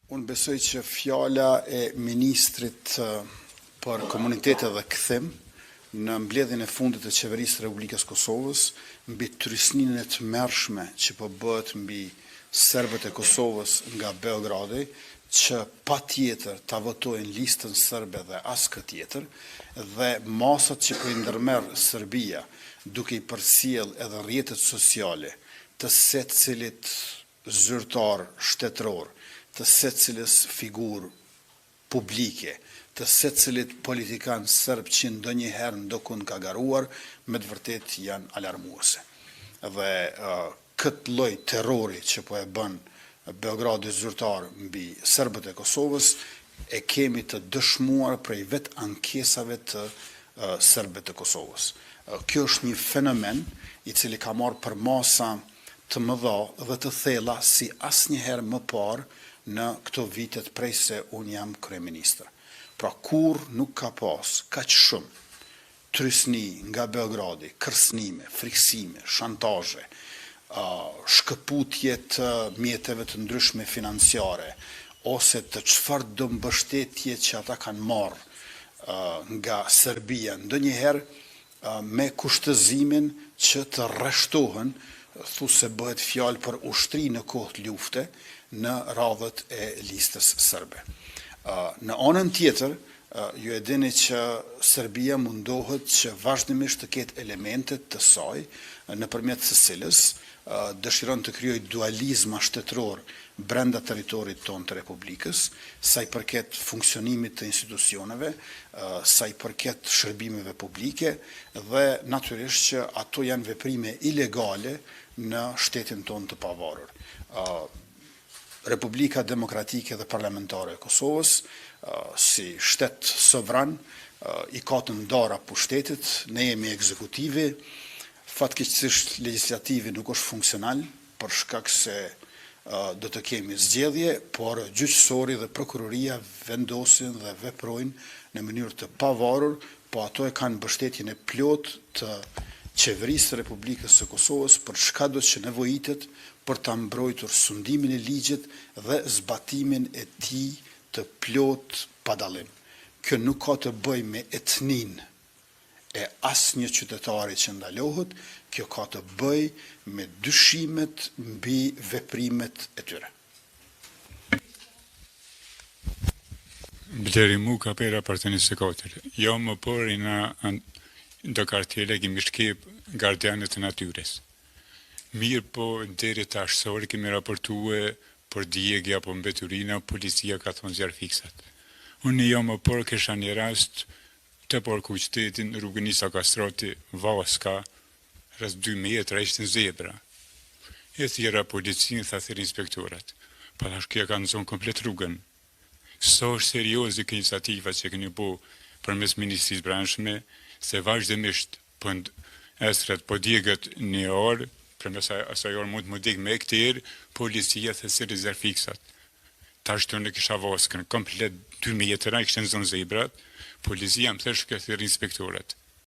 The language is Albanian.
Unë besoj që fjala e ministrit për Komunitete dhe Kthim në mbledhjen e fundit të Qeverisë së Republikës së Kosovës mbi trysninë e tmerrshme që po bëhet mbi serbët e Kosovës nga Beogradi që patjetër ta votojnë Listën Serbe dhe askë tjetër dhe masat që po i ndërmerr Serbia duke i përcjellë edhe rrjetet sociale të secilit zyrtar shtetëror, të secilës figurë publike, të secilit politikan serb që ndonjëherë ndokund ka garuar, me të vërtetë janë alarmuese. Dhe këtë lloj terrori që po e bën Beogradi zyrtar mbi serbët e Kosovës, e kemi të dëshmuar prej vetë ankesave të serbëve të Kosovës. Kjo është një fenomen i cili ka marrë përmasa të mëdha dhe të thella si asnjëherë më parë në këto vitet prej se unë jam kryeministër. Pra kurrë nuk ka pas kaq shumë trysni nga Beogradi, kërcënime, frikësime, shantazhe, shkëputje të mjeteve të ndryshme financiare ose të çfarëdo mbështetje që ata kanë marrë nga Serbia ndonjëherë me kushtëzimin që të rreshtohen, thuse bëhet fjalë për ushtri në kohë lufte, në radhët e listës serbe. Në anën tjetër, ju e dini që Serbia mundohet që vazhdimisht të ketë elemente të saj, nëpërmjet së cilës dëshiron të krijojë dualizma shtetëror brenda territorit tonë të Republikës, sa i përket funksionimit të institucioneve, sa i përket shërbimeve publike dhe natyrisht që ato janë veprime ilegale në shtetin tonë të pavarur. Republika Demokratike dhe Parlamentare e Kosovës, si shtet sovran, i ka të ndara pushtetet, ne jemi ekzekutivi, fatkeqësisht legjislativi nuk është funksional, për shkak se do të kemi zgjedhje, por gjyqësori dhe prokuroria vendosin dhe veprojnë në mënyrë të pavarur, po ato e kanë mbështetjen e plotë të Qeverisë së Republikës së Kosovës për çkado që nevojitet për ta mbrojtur sundimin e ligjit dhe zbatimin e tij të plotë pa dallim. Kjo nuk ka të bëjë me etninë e asnjë qytetari që ndalohet, kjo ka të bëjë me dyshimet mbi veprimet e tyre. Blerim Muka prej Raport 24. Jo më parë na do kartele kemi shkep gardianët e natyrës. Mirë po deri tash sa herë kemi raportue për djegje apo mbeturina, policia ka thonë zjarrfiksat. Unë jo më parë kisha një rast te parku i qytetit në rrugën Isa Kastrati, Vaska, rreth 2 metra ishte në zebra. E thirra policinë, tha thirr inspektorat. Pa thash kjo ka nxonë komplet rrugën. Sa është serioze kjo iniciativa që keni bo përmes Ministrisë Brendshme, se vazhdimisht po esret po djegët një orë, përmes asaj orë mund të më djeg me hektar, policia the thirri zjarrfiksat. Tash unë kisha vaskën, komplet 2 metra, i kishte nxonë zebrat, policia më thesh ke thirr inspektorat.